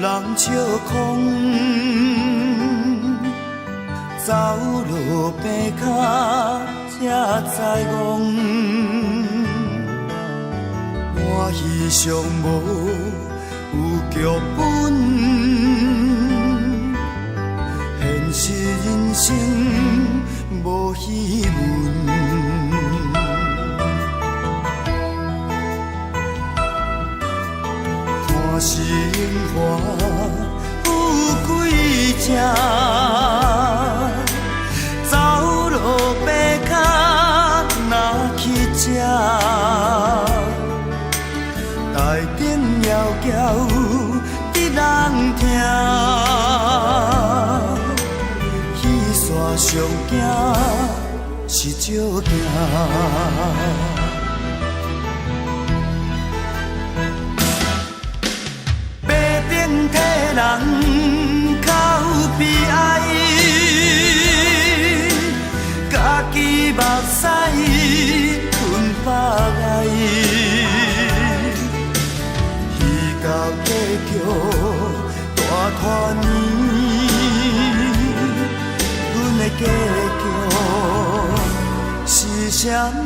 人笑空，走路病跤才知戆，欢喜上無有劇本，現實人生無戲文。看是榮華富貴者，走路爬跤若去食，台頂枵叫得人聽，戲煞上驚是照鏡。替人哭悲哀，家己目屎吞腹內，彼到结局大团圆，阮的结局是啥物？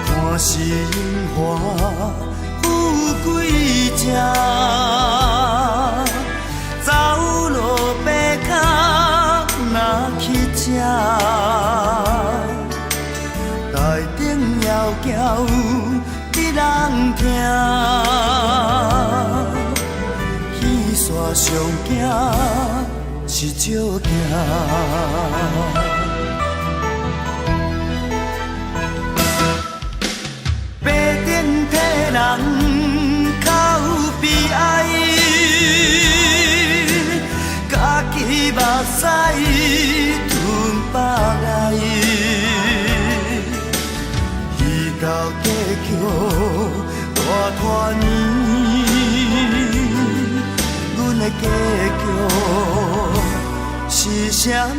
看是榮華富貴者，走路爬跤若去食，台頂枵叫得人聽，彼煞上驚是照鏡。替人哭悲哀，家己目屎吞腹內，彼到结局大团圆，阮的结局是啥物？